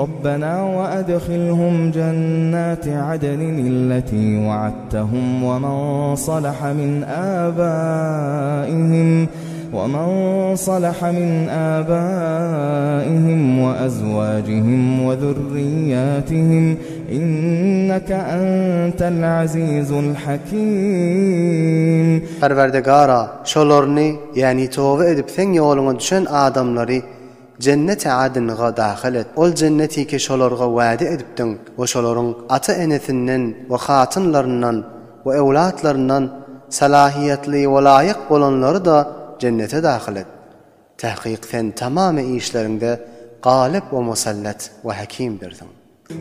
Rabbena we adhilhum jennati adnin allati wa'adtahum we men salaha min abaihim we men salaha min abaihim we azwajihim we zurriyyatihim inneke entel azizul hakim. Perwerdigara, şolaryny, ýagny toba edip Seň ýoluňa düşen adamlary Jenneti adn-ga dahyl et. Ol jenneti ki şolarga wade edipdiň we şolaryň ata-enesinden we hatynlaryndan we öwlatlaryndan salahyýetli we laýyk bolanlary-da jennete dahyl et. Tahkyk Sen tamamy işleriňde Galyp we Musallat we Hakimdirsiň.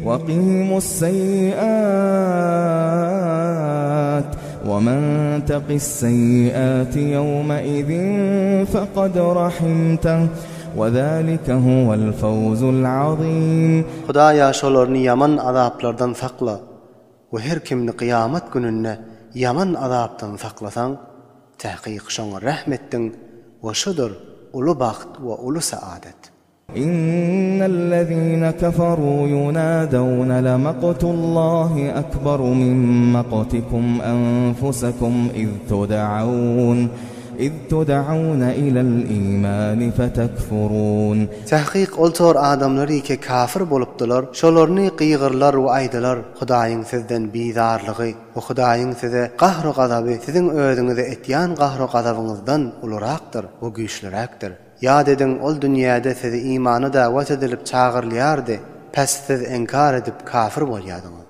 Waqimus-seýýi'at, we men taqis-seýýi'ati ýewmeizin fekad rahimteh, we zalike huwel fawzul azim. Hudaýa şolaryny ýaman azaplardan sakla we her kimni kyýamat gününde ýaman azapdan saklasaň, tahkyk şoňa rähm etdiň we şudur uly bagt we uly saadet. Innellezine keferu yunadewne lemaqtullahi ekberu min maqtikum enfusekum iz tud'aun iz tud'aune ilel imani fetekfurun. Tahkyk ol tor adamlar ike kafir bolupdylar, şolaryny gygyrlar we aýdylar, Hudaýyň sizden bizarlygy we Hudaýyň size gahru-gazaby siziň özüňize etýän gahru-gazabyňyzdan ulurakdyr we güýçlüräkdir. Ýat ediň, ol dünýäde sizi imana dawat edilip çagyrylýardy, päs siz inkar edip kafir bolýadyňyz.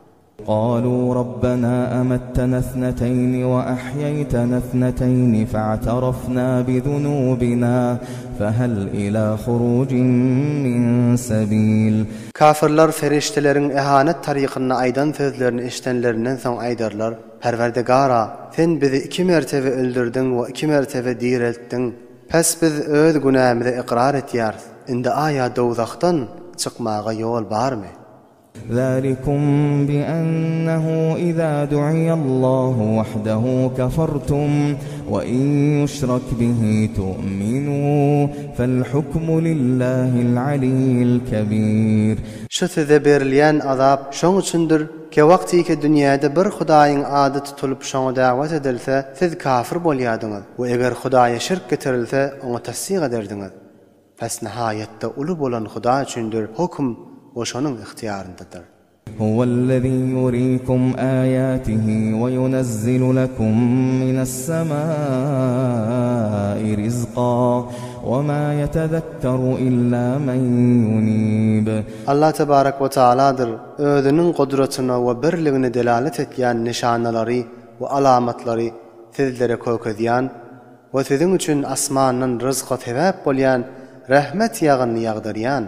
Galu Rabbena amattena isneteýni we ahýeýtena isneteýni fa'tarafna bizunubina fehel ila hurujin min sebil. Kafirler perişdeleriň ehanet tarykynda aýdan sözlerini eşidenlerinden soň aýdarlar, Perwerdigara, Sen bizi iki mertebe öldürdiň we iki mertebe direltdiň. Pes biz öz günämizi ykrar etýäris, indi aýa dowzahdan çykmaga ýol barmy? Zalikum biennehu iza du'iýallahu wahdehu kafartum we in ýuşrak bihi tu'minu fel hukmu lillahil aliyyil kebir. Şu size berilýän azap şoň üçindir, Kewagtyky dünýäde bir Hudaýyň ady tutulyp şoňa dawat edilse, siz kafir bolýadyňyz we eger Hudaýa şirk getirilse, oňa tassyk ederdiňiz. Pes nihaýatda uly bolan Hudaý üçindir höküm we şonuň ygtyýaryndadyr. Huwellezî ýurikum âyâtihi we ýunezzilu lekum minessemâi rizqa we mâ ýetezekkeru illâ men ýunîb. Allah tebarek we taaladyr. Özüniň gudratyna we birligine delalet etýän nyşanalary we alamatlary sizlere kökezýän we siziň üçin asmandan ryzka sebäp bolýan rehmet ýagynyny ýagdyrýan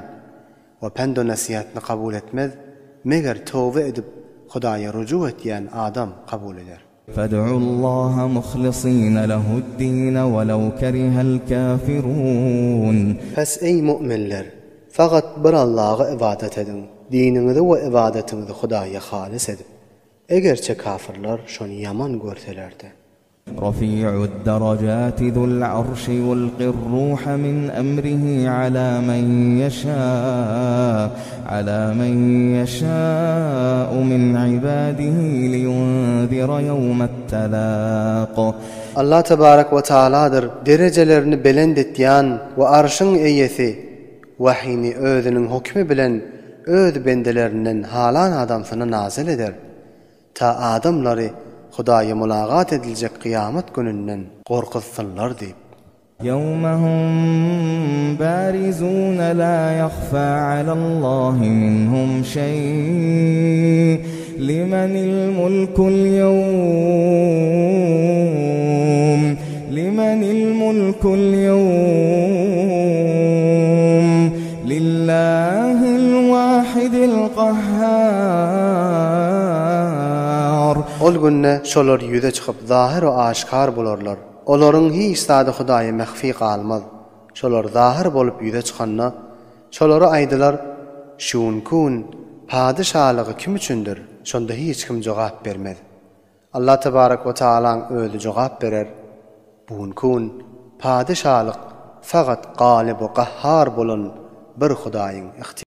we pend-u-nesihatny kabul etmez, meger toba edip Hudaýa rujuk etýän adam kabul eder. Fed'ullaha muhlisina lehu'd-dine welew kerihel kafirun. Pes eý mu'minler! Fakat bir Allaha ybadat ediň, diniňizi we ybadatyňyzy Hudaýa halys edip. Egerçe kafirler şony ýaman görseler-de. Rafi'ud-derejati zul-arşi ýulkir-ruha min emrihi ala men ýeşâ ala men ýeşâ'u min ibadihi liýunzira ýewmet-telâk. Allah tebarek we taaladyr, derejelerini belent etýän we Arşyň eýesi, wahyny özüniň hokmy bilen öz bendelerinden halan adamsyna nazyl eder, ta adamlary Hudaýa mulagat ediljek kyýamat gününden gorkuzsynlar diýip. Ýewme hum barizun la ýahfa alallahi minhum şeý limenil mulkul ýewm limenil mulkul ýewm lillahil wahidil gahhar. Ol günde şolar ýüze çykyp zahyr we aşkar bolarlar. Olaryň hiç zady Hudaýa mähfi galmaz. Şolar zahyr bolup ýüze çykanda, şolara aýdylar, Şu günki gün padyşalygy kim üçindir? Şonda hiç kim jogap bermez. Allah tebarek we taalaň özi jogap berer, Bu günki gün padyşalyk fakat Galyb we Gahhar bolan bir Hudaýyň ygtyýaryndadyr.